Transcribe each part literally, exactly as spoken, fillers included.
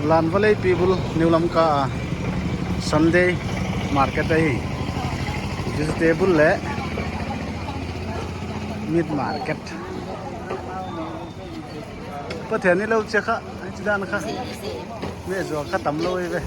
Lanvale Pibul New Lamka Sunday market ahi. Vegetable leh meat market. Pathian ni lou che kha, ai chi dan kha. Me zuak kha tam lou ei ve.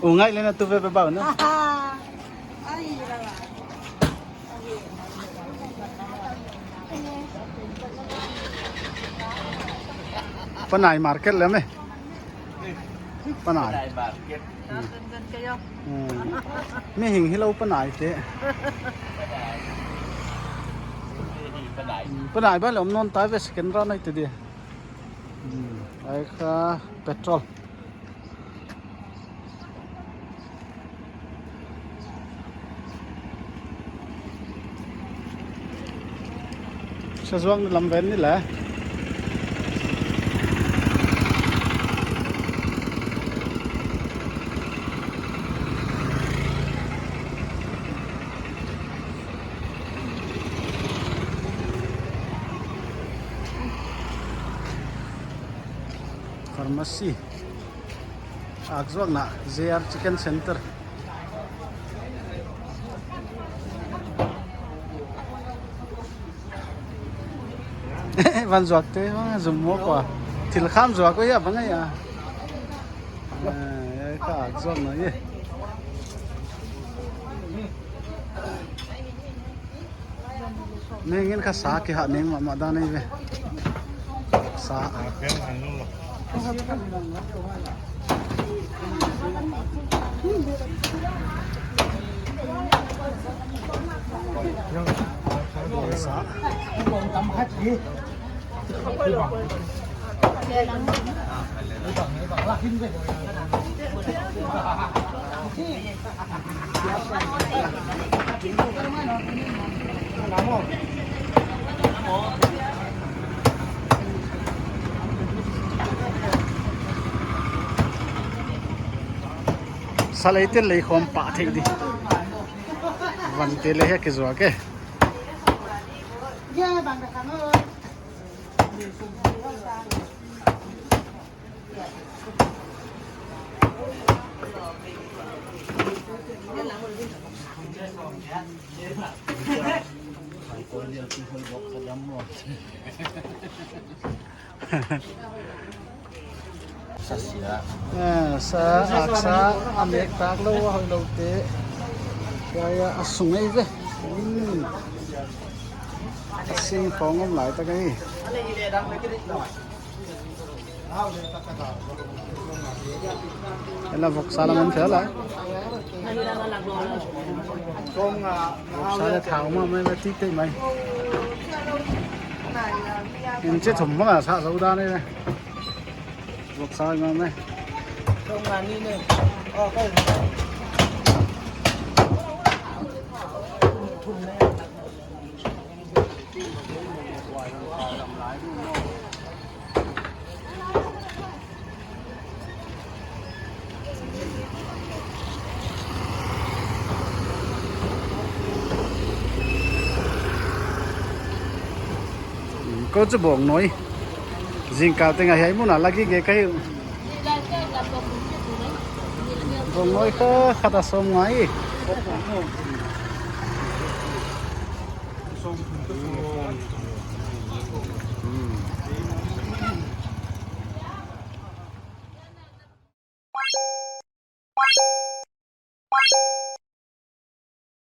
U ngai leh na tu ve pe bau na. Ai, la la. Panai market leh me. Panai. Panai market. Hmm. Mi hing hilou Panai te. Panai. Panai ba lom non tai ve second round ai te di. Hmm. Ai kha petrol. Sa zuak lam ven ni la. Pharmacy. Ak zuakna, J R Chicken Center. Van zuak te, ah, zum mo kwa. Thil kham zuak ko ya, bang ya. Ah, ya ka ak zuakna ye. Nengin kha sa kihah neng mahmah dan ei ve. Sa. Sa. Sa lei ten lei khawm pah theih di. Van te leh hiai kizuak e. Sa sia. Eh, sa, ak sa, a mek tak lou, a hoih lou te. Ya, ya, a sung ei ve. Hmm. A sing khong om lai tak ei. Ela voksa lam an fel lai. Voksa leh thau mah mai, mai tik tik mai. In chi thum mah sa sa u dan nei. Voksa mah mai. Kou chu Bawngnawi. Zingkal teng a hiai mun a la gige ka hi. Bawngnawi kha khat a sawmnga hi.